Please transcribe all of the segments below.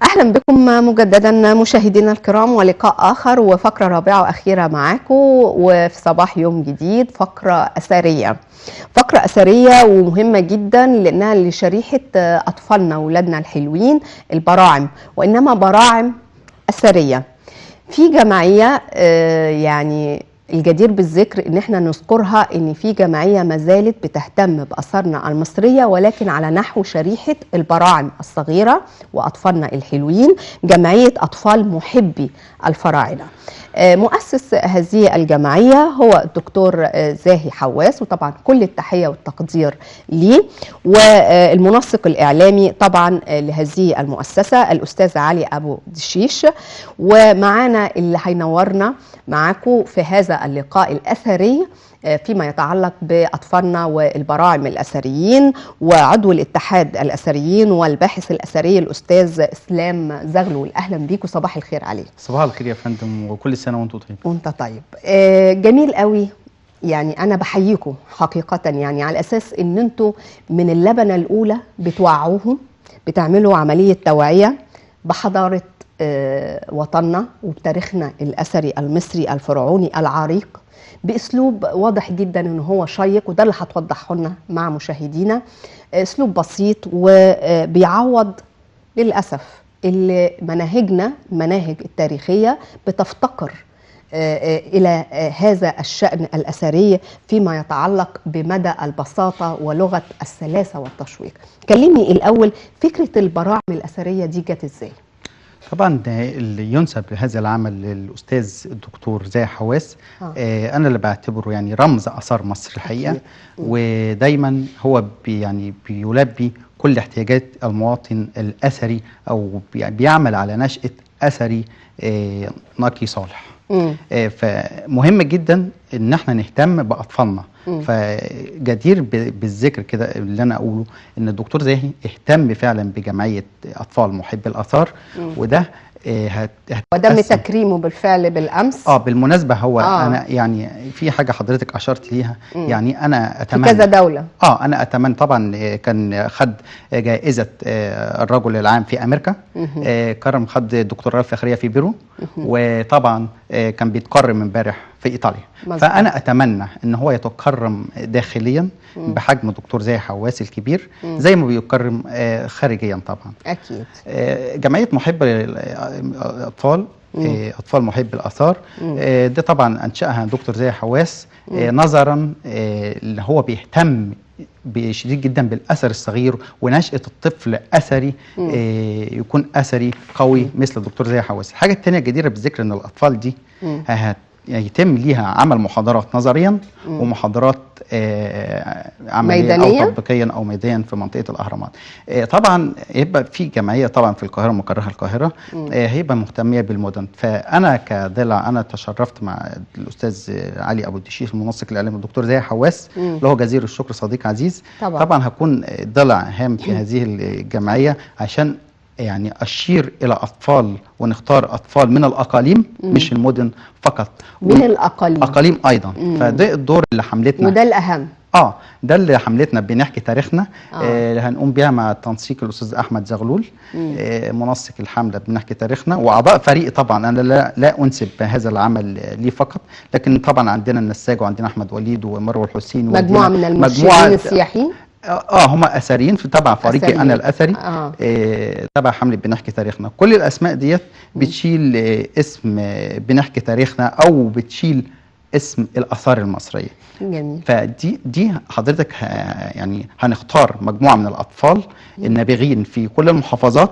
أهلا بكم مجددا مشاهدينا الكرام، ولقاء آخر وفقرة رابعة وأخيرة معاكم، وفي صباح يوم جديد فقرة أثرية. فقرة أثرية ومهمة جدا لأنها لشريحة أطفالنا وولادنا الحلوين البراعم، وإنما براعم أثرية. في جمعية يعني الجدير بالذكر ان احنا نذكرها، ان في جمعية ما زالت بتهتم باثارنا المصرية، ولكن على نحو شريحة البراعم الصغيرة واطفالنا الحلوين، جمعية اطفال محبي الفراعنة. مؤسس هذه الجمعية هو الدكتور زاهي حواس، وطبعا كل التحية والتقدير ليه، والمنسق الاعلامي طبعا لهذه المؤسسة الاستاذ علي ابو دشيش. ومعانا اللي هينورنا معاكم في هذا اللقاء الأثري فيما يتعلق بأطفالنا والبراعم الأثريين، وعضو الاتحاد الأثريين والباحث الأثري الأستاذ إسلام زغلول. أهلا بيك وصباح الخير عليك. صباح الخير يا فندم، وكل سنة وأنتم طيب. وأنت طيب. جميل قوي، يعني أنا بحييكم حقيقة، يعني على أساس إن أنتم من اللبنة الأولى بتوعوهم، بتعملوا عملية توعية بحضارة وطننا وبتاريخنا الأثري المصري الفرعوني العريق بأسلوب واضح جدا إن هو شيق، وده اللي هتوضحه لنا مع مشاهدينا. أسلوب بسيط وبيعوض للأسف اللي مناهجنا المناهج التاريخية بتفتقر إلى هذا الشأن الأثري فيما يتعلق بمدى البساطة ولغة السلاسة والتشويق. كلمني الأول، فكرة البراعم الأثرية دي جت إزاي؟ طبعا اللي ينسب لهذا العمل للاستاذ الدكتور زاهي حواس، انا اللي بعتبره يعني رمز اثار مصر الحقيقة، ودايما هو يعني بيلبي كل احتياجات المواطن الاثري، او بيعمل على نشأة اثري نقي صالح. فمهم جدا ان احنا نهتم باطفالنا. فجدير بالذكر كده اللي انا اقوله ان الدكتور زاهي اهتم فعلا بجمعية اطفال محبي الاثار، وده ودم تكريمه بالفعل بالامس. بالمناسبة هو انا يعني في حاجة حضرتك اشرت ليها، يعني انا اتمنى في كذا دولة، انا اتمنى طبعا كان خد جائزة الرجل العام في امريكا، كرم خد دكتوراه الفخريه في بيرو، وطبعا كان بيتكرم امبارح في ايطاليا. فانا اتمنى ان هو يتكرم داخليا بحجم دكتور زاهي حواس الكبير، زي ما بيكرم خارجيا طبعا. اكيد. جمعية محب الاطفال، اطفال محب الاثار، ده طبعا انشاها دكتور زاهي حواس نظرا اللي هو بيهتم بشديد جدا بالاثر الصغير ونشأة الطفل اثري، يكون اثري قوي مثل الدكتور زاهي حواس. الحاجة الثانية الجديره بالذكر ان الاطفال دي يتم ليها عمل محاضرات نظريا ومحاضرات عمليا او تطبيقيا او ميدانيا في منطقة الاهرامات. طبعا هيبقى في جمعية طبعا في القاهرة، مقرها القاهرة، هيبقى مهتميه بالمدن. فانا كضلع انا تشرفت مع الاستاذ علي ابو الدشيش المنسق الاعلامي الدكتور زاهي حواس، اللي هو جزير الشكر صديق عزيز. طبعا هكون ضلع هام في هذه الجمعية عشان يعني أشير إلى أطفال، ونختار أطفال من الأقاليم مش المدن فقط، من الأقاليم، أقاليم أيضا. فده الدور اللي حملتنا، وده الأهم. ده اللي حملتنا بنحكي تاريخنا، اللي هنقوم بيها مع تنسيق الأستاذ أحمد زغلول، منسق الحملة بنحكي تاريخنا، وأعضاء فريق. طبعا أنا لا أنسب هذا العمل لي فقط، لكن طبعا عندنا النساج، وعندنا أحمد وليد ومروه الحسين، مجموعة من المرشدين السياحيين. هم اثريين في تبع فريقي انا الاثري، تبع حمله بنحكي تاريخنا. كل الاسماء ديت بتشيل اسم بنحكي تاريخنا، او بتشيل اسم الاثار المصرية. جميل. فدي حضرتك يعني هنختار مجموعة من الاطفال النابغين في كل المحافظات،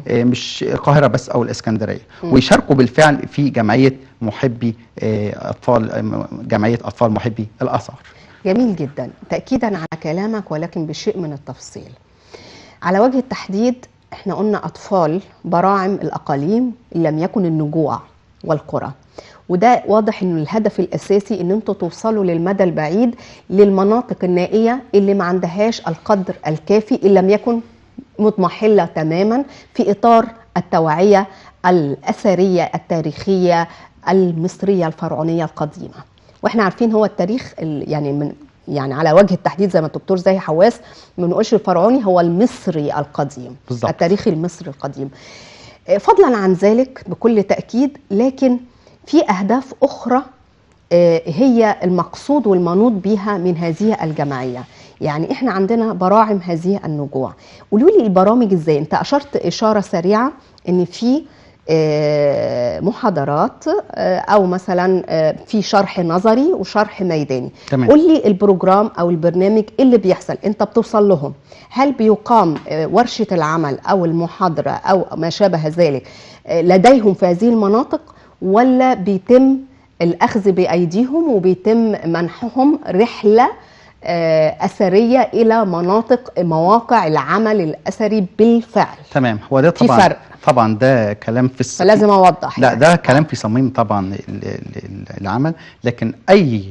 مش القاهرة بس او الاسكندرية، ويشاركوا بالفعل في جمعية محبي اطفال، جمعية اطفال محبي الاثار. جميل جدا. تأكيدا على كلامك ولكن بشيء من التفصيل. على وجه التحديد احنا قلنا أطفال براعم الأقاليم إن لم يكن النجوع والقرى، وده واضح إنه الهدف الأساسي إن انتوا توصلوا للمدى البعيد للمناطق النائية اللي ما عندهاش القدر الكافي إن لم يكن مضمحلة تماما في إطار التوعية الأثرية التاريخية المصرية الفرعونية القديمة. واحنا عارفين هو التاريخ يعني من يعني على وجه التحديد زي ما الدكتور زاهي حواس ما بنقولش الفرعوني، هو المصري القديم، بالزبط. التاريخ المصري القديم. فضلا عن ذلك بكل تأكيد، لكن في أهداف أخرى هي المقصود والمنوط بها من هذه الجمعية. يعني احنا عندنا براعم هذه النجوع. قولوا لي البرامج ازاي؟ انت اشرت اشارة سريعة ان في محاضرات او مثلا في شرح نظري وشرح ميداني. تمام. قول لي ال program او البرنامج اللي بيحصل، انت بتوصل لهم، هل بيقام ورشة العمل او المحاضرة او ما شابه ذلك لديهم في هذه المناطق، ولا بيتم الاخذ بايديهم وبيتم منحهم رحلة أثرية إلى مناطق مواقع العمل الأثري بالفعل؟ تمام. هو ده طبعا في فرق. طبعا ده كلام في فلازم أوضح. لا ده كلام في صميم طبعا العمل، لكن أي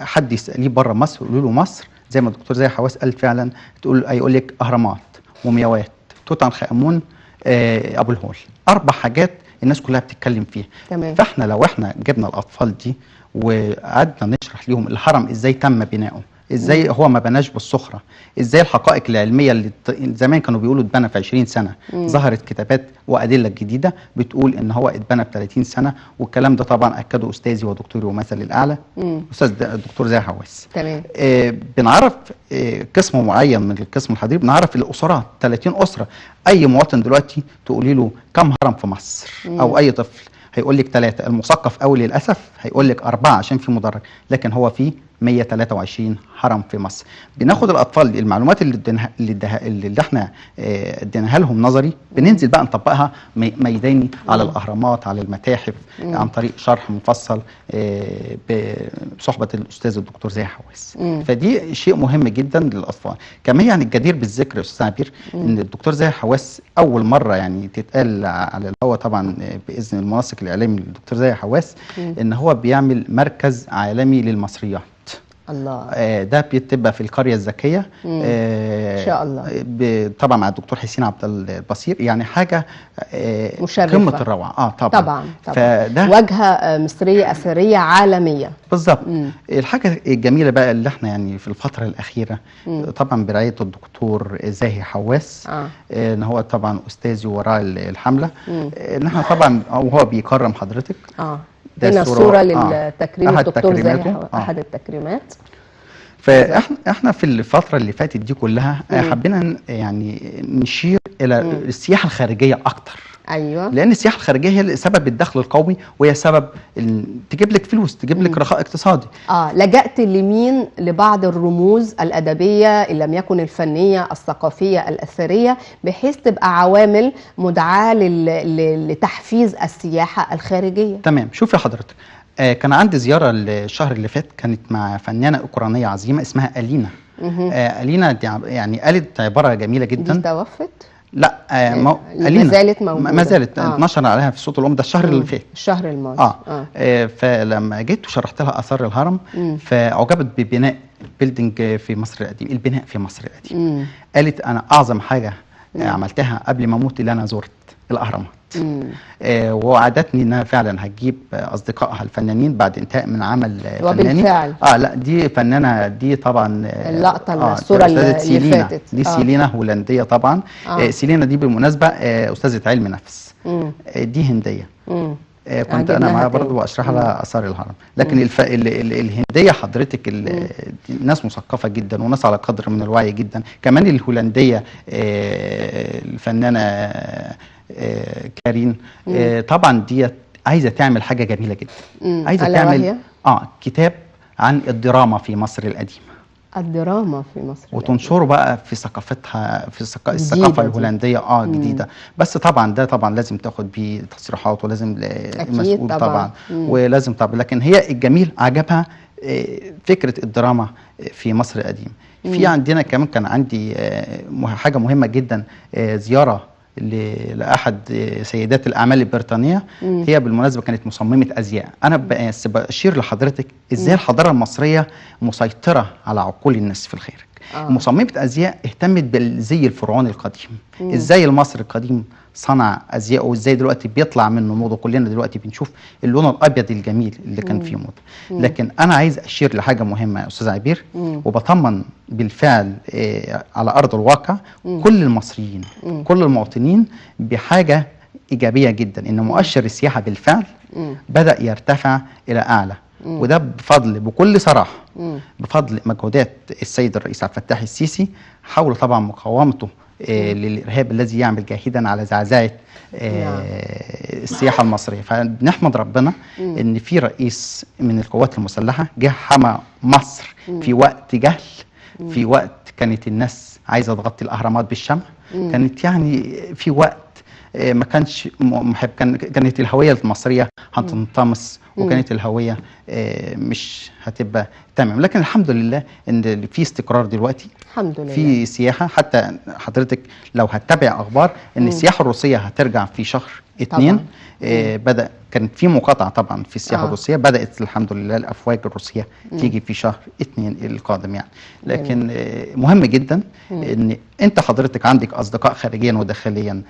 حد يسأليه بره مصر يقولوا له مصر زي ما الدكتور زاهي حواس قال فعلا، تقول هيقول لك أهرامات، مومياوات، توت عنخ آمون، أبو الهول، 4 حاجات الناس كلها بتتكلم فيها. تمام. فاحنا لو احنا جبنا الأطفال دي وقعدنا نشرح لهم الهرم ازاي تم بناؤه، ازاي هو ما بناش بالصخره، ازاي الحقائق العلمية اللي زمان كانوا بيقولوا اتبنى في 20 سنة، ظهرت كتابات وادلة جديدة بتقول ان هو اتبنى في 30 سنة، والكلام ده طبعا اكده استاذي ودكتوري ومثلي الاعلى استاذ الدكتور زاهي حواس. تمام. بنعرف قسم معين من القسم الحضري، بنعرف الاسرات 30 اسره. اي مواطن دلوقتي تقولي له كم هرم في مصر او اي طفل هيقول لك 3، المثقف قوي للاسف هيقول لك 4 عشان في مدرج، لكن هو في 123 هرم في مصر. بناخد الاطفال المعلومات اللي احنا اديناها لهم نظري، بننزل بقى نطبقها ميداني على الاهرامات، على المتاحف، عن طريق شرح مفصل بصحبه الاستاذ الدكتور زاهي حواس. فدي شيء مهم جدا للاطفال. كمان يعني الجدير بالذكر يا استاذ عبير ان الدكتور زاهي حواس اول مرة يعني تتقال على الهواء طبعا باذن المنسق الاعلامي للدكتور زاهي حواس ان هو بيعمل مركز عالمي للمصريات. الله. ده بتبقى في القرية الذكية ان شاء الله، طبعا مع الدكتور حسين عبد البصير، يعني حاجة مشرفة قمة الروعة. طبعا طبعا. فده واجهه مصرية اثرية عالمية بالظبط. الحاجة الجميلة بقى اللي احنا يعني في الفترة الاخيرة طبعا برعاية الدكتور زاهي حواس، ان هو طبعا استاذي وراء الحملة، ان احنا طبعا وهو بيكرم حضرتك. هنا الصورة للتكريم الدكتور زاهي، أحد التكريمات. فاحنا في الفترة اللي فاتت دي كلها حبينا يعني نشير إلى السياحة الخارجية أكتر. أيوة. لأن السياحة الخارجية هي سبب الدخل القومي، وهي سبب تجيب لك فلوس، تجيب لك رخاء اقتصادي. لجأت لمين؟ لبعض الرموز الأدبية إن لم يكن الفنية الثقافية الأثرية، بحيث تبقى عوامل مدعاة لتحفيز السياحة الخارجية. تمام. شوفي حضرتك، كان عندي زيارة الشهر اللي فات، كانت مع فنانة أوكرانية عظيمة اسمها ألينا. ألينا دي يعني قالت عبارة جميلة جدا. دي توفت؟ لا، ما زالت موجودة، ما زالت. اتنشر عليها في صوت الام ده الشهر اللي فات، الشهر الماضي. فلما جيت وشرحت لها اثار الهرم، فاعجبت ببناء building في مصر القديم، البناء في مصر القديم. قالت انا اعظم حاجة عملتها قبل ما اموت اللي انا زرت الاهرامات. ووعدتني انها فعلا هتجيب اصدقائها الفنانين بعد انتهاء من عمل فناني. وبالفعل لا دي فنانة، دي طبعا اللقطة الصورة اللي فاتت دي سيلينا هولندية طبعا. سيلينا دي بالمناسبة استاذه علم نفس. دي هنديه. كنت انا معاها برضه واشرح لها اثار الهرم. لكن الهندية حضرتك ناس مثقفة جدا وناس على قدر من الوعي جدا. كمان الهولندية الفنانة كارين طبعا ديت عايزه تعمل حاجة جميلة جدا. عايزه تعمل كتاب عن الدراما في مصر القديمة. الدراما في مصر وتنشره بقى في ثقافتها، في الثقافة الهولندية جديدة. بس طبعا ده طبعا لازم تاخد بيه تصريحات ولازم المسؤول طبعا ولازم طبعا. لكن هي الجميل عجبها فكرة الدراما في مصر القديمة. في عندنا كمان كان عندي حاجة مهمة جدا، زيارة لاحد سيدات الاعمال البريطانية. هي بالمناسبة كانت مصممه ازياء. انا بس بشير لحضرتك ازاي الحضارة المصرية مسيطرة على عقول الناس في الخارج. مصممه ازياء اهتمت بالزي الفرعوني القديم، ازاي المصري القديم صنع ازياءه، وازاي دلوقتي بيطلع منه موضة. كلنا دلوقتي بنشوف اللون الابيض الجميل اللي كان فيه موضة. لكن انا عايز اشير لحاجة مهمة يا استاذ عبير، وبطمن بالفعل على ارض الواقع كل المصريين، كل المواطنين بحاجة ايجابية جدا، ان مؤشر السياحة بالفعل بدأ يرتفع الى اعلى. وده بفضل، بكل صراحة، بفضل مجهودات السيد الرئيس عبد الفتاح السيسي حول طبعا مقاومته للارهاب الذي يعمل جاهدا على زعزعة السياحة المصرية. فبنحمد ربنا ان في رئيس من القوات المسلحة جه حمى مصر في وقت جهل، في وقت كانت الناس عايزه تغطي الاهرامات بالشمع، كانت يعني في وقت ما كانش محب، كانت الهوية المصرية هتنطمس، وكانت الهوية مش هتبقى تمام. لكن الحمد لله ان في استقرار دلوقتي، الحمد لله في سياحة. حتى حضرتك لو هتتابع اخبار ان السياحة الروسية هترجع في شهر 2. بدا كان في مقاطعه طبعا في السياحة الروسية، بدات الحمد لله الافواج الروسية تيجي في شهر 2 القادم يعني. لكن مهم جدا ان انت حضرتك عندك اصدقاء خارجيا وداخليا،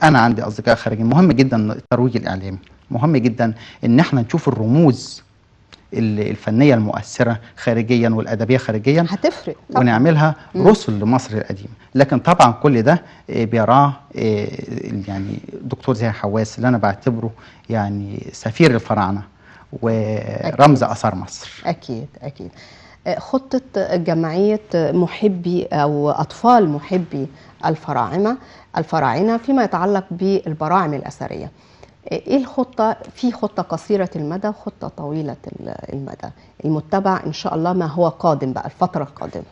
انا عندي اصدقاء خارجيا. مهم جدا الترويج الاعلامي، مهم جدا ان احنا نشوف الرموز الفنية المؤثرة خارجيا والادبية خارجيا، هتفرق طبعا، ونعملها رسل لمصر القديمة. لكن طبعا كل ده بيراه يعني دكتور زاهي حواس، اللي انا بعتبره يعني سفير الفراعنة ورمز اثار مصر. اكيد اكيد. خطه جمعية محبي او اطفال محبي الفراعنة فيما يتعلق بالبراعم الاثرية، ايه الخطة؟ في خطه قصيرة المدى وخطه طويلة المدى المتبع ان شاء الله، ما هو قادم بقى الفترة القادمة؟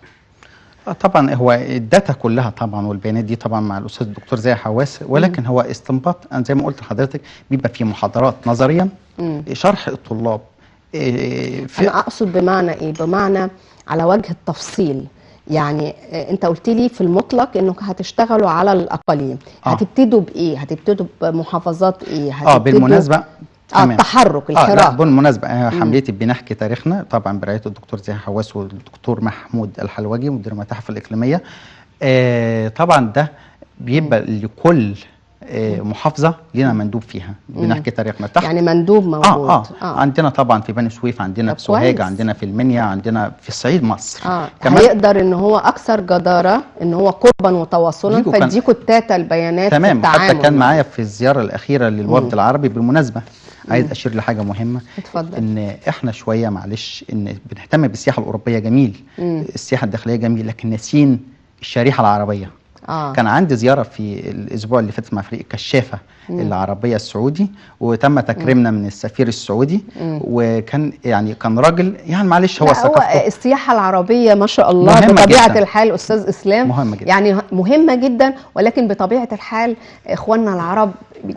طبعا هو ال data كلها طبعا والبيانات دي طبعا مع الاستاذ الدكتور زاهي حواس، ولكن هو استنباط. انا زي ما قلت لحضرتك بيبقى في محاضرات نظريا، شرح الطلاب. انا اقصد بمعنى ايه؟ بمعنى على وجه التفصيل. يعني انت قلت لي في المطلق انكم هتشتغلوا على الاقاليم، هتبتدوا بايه؟ هتبتدوا بمحافظات ايه؟ بالمناسبة التحرك، الحراك. بالمناسبة حملتي بنحكي تاريخنا طبعا برعاية الدكتور زاهي حواس والدكتور محمود الحلوجي مدير المتاحف الاقليمية. طبعا ده بيبقى لكل محافظة لنا مندوب فيها، بنحكي تاريخنا تحت، يعني مندوب موجود. عندنا طبعا في بني سويف، عندنا في سوهاج، عندنا في المنيا، عندنا في الصعيد مصر. كمان هيقدر ان هو اكثر جداره، ان هو قربا وتواصلا، فاديكوا ال data البيانات. تمام. حتى كان معايا في الزيارة الاخيرة للوفد العربي. بالمناسبة عايز اشير لحاجة مهمة. اتفضل. ان احنا شوية معلش ان بنهتم بالسياحة الاوروبية، جميل، السياحة الداخلية جميل، لكن ناسيين الشريحة العربية. كان عندي زيارة في الأسبوع اللي فات مع فريق الكشافة العربية السعودي، وتم تكريمنا من السفير السعودي، وكان يعني كان راجل يعني معلش هو ثقافته السياحة العربية ما شاء الله بطبيعة جداً. الحال أستاذ إسلام مهمة جدا، يعني مهمة جدا، ولكن بطبيعة الحال إخواننا العرب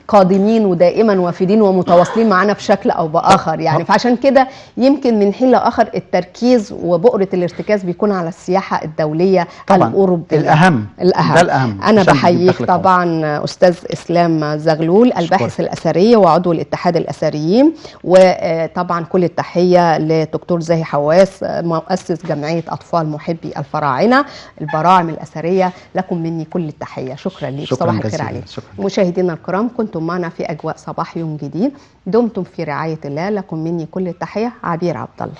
قادمين ودائما وافدين ومتواصلين معنا بشكل او باخر يعني، فعشان كده يمكن من حين لاخر التركيز وبؤره الارتكاز بيكون على السياحة الدولية الاوروبية. الاهم ده الاهم. انا بحييك طبعا استاذ اسلام زغلول، الباحث الاثري وعضو الاتحاد الاثريين، وطبعا كل التحية للدكتور زاهي حواس مؤسس جمعية اطفال محبي الفراعنة البراعم الاثرية. لكم مني كل التحية، شكرا لك، صباح الخير عليك. مشاهدينا الكرام، كنتم معنا في أجواء صباح يوم جديد، دمتم في رعاية الله. لكم مني كل التحية، عبير عبد الله.